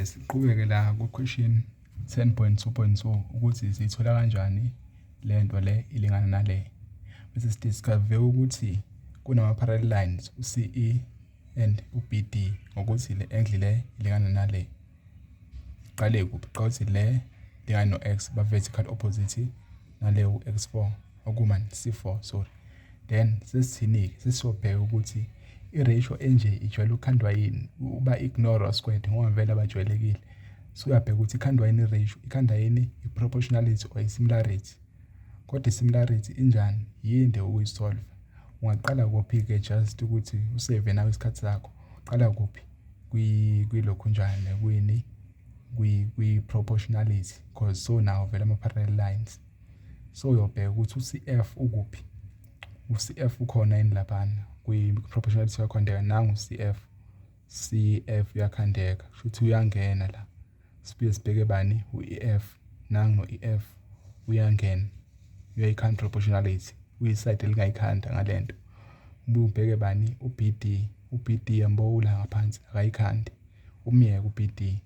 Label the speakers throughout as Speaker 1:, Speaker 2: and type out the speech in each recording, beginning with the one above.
Speaker 1: Siqhubeke la ku-question 10.2.2 ukuthi siyithola kanjani le nto le ilingana nale. Bese si-discover ukuthi kunama-parallel lines u-CE and u-BD, ngokuthi le angle le ilingana nale. Iqale kuphi? Iqale ukuthi le ilingana no-x, ba-vertical opposite nale u-x4, okumani c4, sorry. Then sesithini-ke? Sesizobheka ukuthi i-ratio enje ijwayele ukukhandwa yini, uba ignore squared ngoba vele abajwayelekile. So uyabheka ukuthi ikhandwa yini i-ratio, ikhanda yini i-proportionality or i-similarity. Kodwa i-similarity injani? Yinde ukuyisolve. Ungaqala kuphi-ke, just ukuthi usave nawe isikhathi sakho? Qala kuphi? Kwilokhunjana, kwini, kwi-proportionality, because so nawo vele ama-parallel lines. So uyobheka ukuthi u-CF ukuphi, u-CF ukhona yini laphana kwi-proportionality, uyakhandeka. Nangu u-CF, CF uyakhandeka, kusho uyangena la. Sibuye sibheke bani? U-EF. Nangu no-EF uyangena, uyayikhanda proportionality, uyi-side elingayikhanda ngalento. Ubuye ubheke bani? U-BD. U-BD yambo ula ngaphansi, akayikhandi, umyeke u-BD.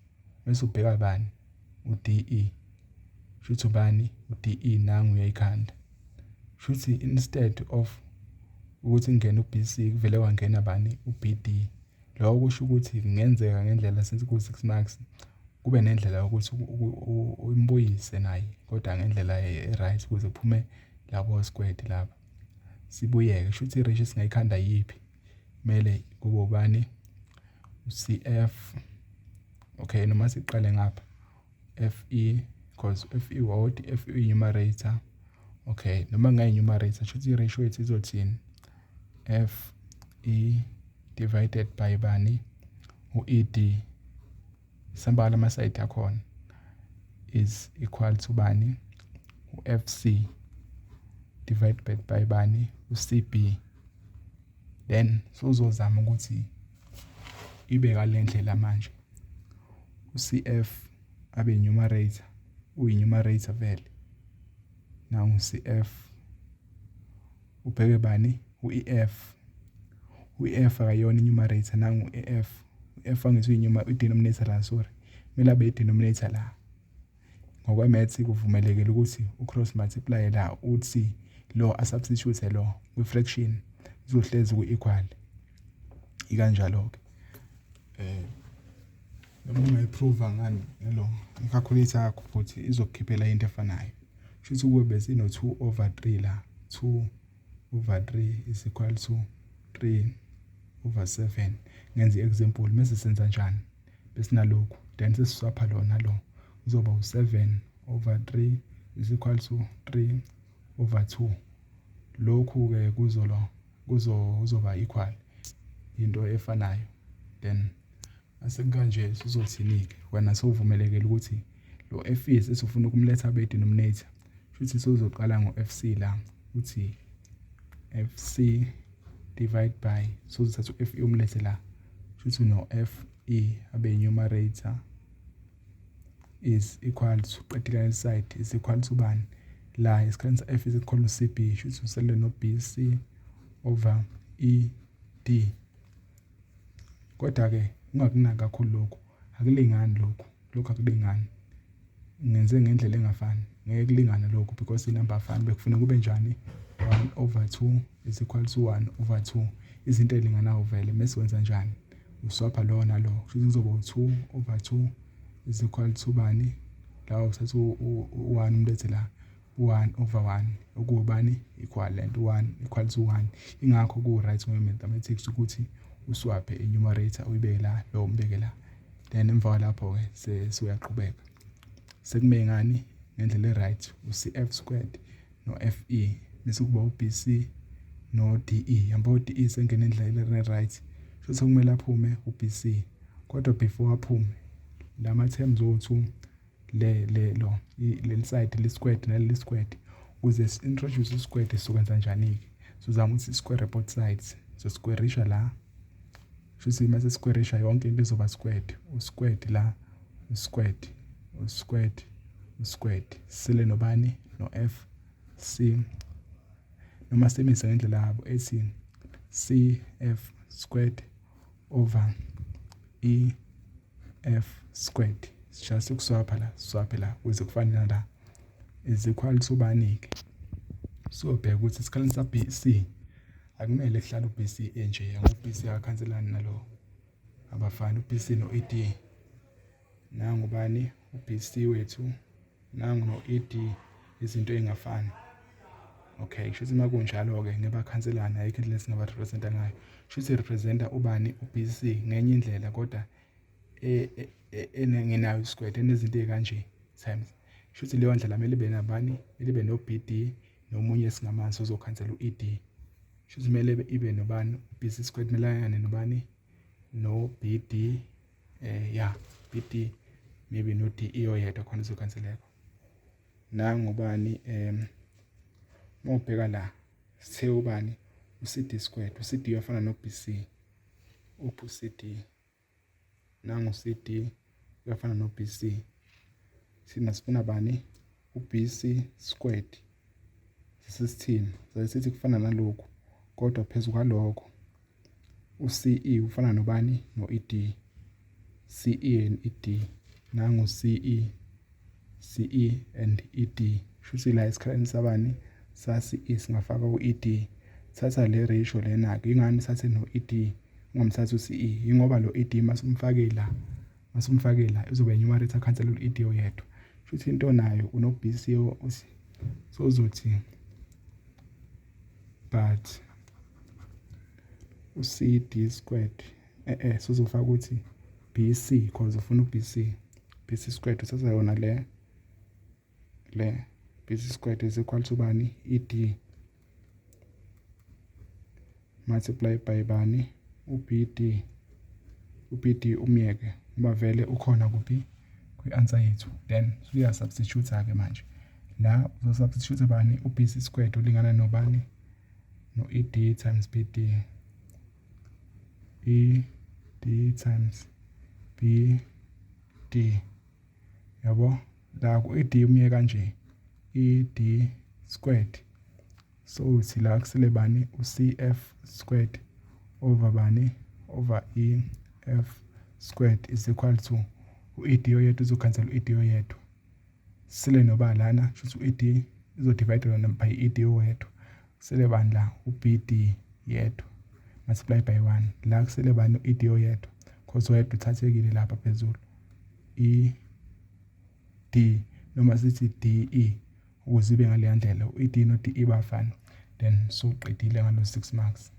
Speaker 1: Bese ubheka bani? U-DE. Shuthi ubani u-DE? Nangu uyayikhanda. Shuthi instead of ukuthi kungene u-BC, kuvele kwangena bani? U-BD. Lokho kusho ukuthi kungenzeka ngendlela, since ku-6 marks, kube nendlela yokuthi umbuyise naye, kodwa ngendlela e-right, ukuze kuphume labo squared laba. Sibuyeke, shuthi i-ratio singayikhanda yiphi? Kumele kube ubani? U-CF. Okay, noma siqale ngapha, FE, because FE wawuthi FE numerator. Okay, noma kungayi-numerator, shuthi i-ratio yethu izothini? FE divided by bani? U-ED. Sihamba lama-side akhona, is equal to bani? U-FC divided by bani? U-CB. Then sozozama ukuthi ibe ngale ndlela manje, u-CF abe numerator, uyi-numerator vele nangu CF. Ubheke bani? U-EF. U-EF akayona i-numerator. Nangu u-EF. U-F angithi i-denominator la, sorry, kumele abe i-denominator la. Ngokwe-maths kuvumelekile ukuthi u-cross multiply la, uthi lo asubstitute lo kwi-fraction, izohlezi ku-equal. Ikanjalo-ke. Noma ungayiprova ngani ngelo i-calculator yakho, futhi izokukhiphela into efanayo. Shuthi kube besino 2 over 3 la, 2 over 3 is equal to 3 over 7. Ngenza i-example, mase senza njani? Besinalokhu, then sesiswapha lona lo, kuzoba u-7 over 3 is equal to 3 over 2. Lokhu-ke kuzolo kuzoba equal, into efanayo. Then asekukanje, sizothini-ke? Wena sewuvumelekile ukuthi lo FE sesifuna ukumletha abe denominator. Futhi sizoqala ngo-FC la, uthi FC divide by, sozothatha u-FE umlethe la, futhi no-FE abe numerator, is equal to, qedile side, is equal to bani la? Isikhathi sa-F is equal to CB, shuthi usele no-BC over ED. Kodwa-ke ungakunaki kakhulu lokhu, akulingani lokhu, lokhu akulingani. Ngenze ngendlela engafani, ngeke kulingane lokhu because inamba afani. Bekufuna kube njani? 1 over 2 is equal to 1 over 2, izinto ey'linganayo vele. Mese wenza njani? Uswapha lo nalo, kusho kuzoba u-2 over 2 is equal to bani la? Uthatha u-1 umlethe la, 1 over 1, okubani equal lento, 1 equal to 1. Ingakho ku-right ngwe-mathematics ukuthi uswaphe i-numerator, uyibeke la, lo umbeke la. Then emva kwalapho-ke sesuyaqhubeka, sekume ngani ngendlela e-right, u-CF squared no-FE, bese kuba u-BC no-DE. Yabo, u-DE sengena endlela e-right, futhi kumele aphume u-BC. Kodwa before aphume, lama terms wo-two, le le lo leli side li squared naleli squared, ukuze introduce squared, sizokwenza njani-ke? Sizama ukuthi square both sides, so squareisha la. Shuthi mase squareisha, yonke into izoba squared, u-squared la, u-squared, u-squared, u-squared. Sile nobani? No-F C, noma simise ngendlela yabo ethi CF squared over E F squared. Just ukuswapha la, swaphe la ukuze kufane nala, is equal to bani-ke? Siyobheka ukuthi esikhaleni sa-BC akumele kuhlale u-BC enje, ngoba u-BC akakhanselani nalo, abafani u-BC no-ED. Nangu bani u-BC wethu, nangu no-ED, izinto ey'ngafani. Okay, kusho ukuthi uma kunjalo-ke ngeke bakhanselane, ayikho indlela esingaba-represent-a ngayo. Kusho ukuthi represent-a ubani? U-BC ngenye indlela, kodwa engenayo i-squared, enezinto ey'kanje times. Kusho ukuthi leyo ndlela kumele ibe nabani? Kumele ibe no-BD nomunye esingamazi ozokhansela u-ED. Kusho ukuthi kumele ibe nobani? U-BC squared kumele alingane nobani? No-BD, ya, BD maybe no-DE oyedwa khona uzokhanseleka. Nangu ubani? Uma ubheka la, sithe ubani? U-CD squared. U-CD uyafana no-BC. Uphi u-CD? Nangu u-CD uyafana no-BC. Thina sifuna bani? U-BC squared. Sisithini? Sasithi kufana nalokhu, kodwa phezu kwalokho u-CE ufana nobani? No-ED. CE and ED. Nangu CE, CE and ED. Shuthi la esikhaleni sabani? Sa-CE singafaka u-ED. Thatha le ratio lena-ke, ingani thathe no-ED, ungamthathi u-CE? Yingoba lo ED masumfake la, masumfake la izoba numerator, cancel u-ED oyedwa. Shuthi into onayo uno-BC, so uzothi but u-CD squared, sozofaka ukuthi BC, because ufuna u-BC, BC squared, uthatha yona le BC squared is equal to bani? ED multiply by bani? U-BD. U-BD umyeke ngoba vele ukhona kuphi? Kwi-answer yethu. Then uya-substitute-ke manje la, uzo-substitute bani? U-BC squared ulingana nobani? No-ED times BD, ED times BD, yabo. La ku-ED umye kanje, ED squared. So uthi la kusele bani? U-CF squared over bani? Over EF squared is equal to u-ED oyedwa uzokhansela u-ED oyedwa, sile noba lana? Shuthi u-ED izo-divide by ED owedwa, kusele bani la? U-BD yedwa multiply by 1. La kusele bani? U-ED oyedwa, cause oyedwa uthathekile lapha phezulu, E D, noma sithi DE ukuze ibe ngaleya ndlela, u-ED no-DE bafana. Then suqedile ngalo 6 marks.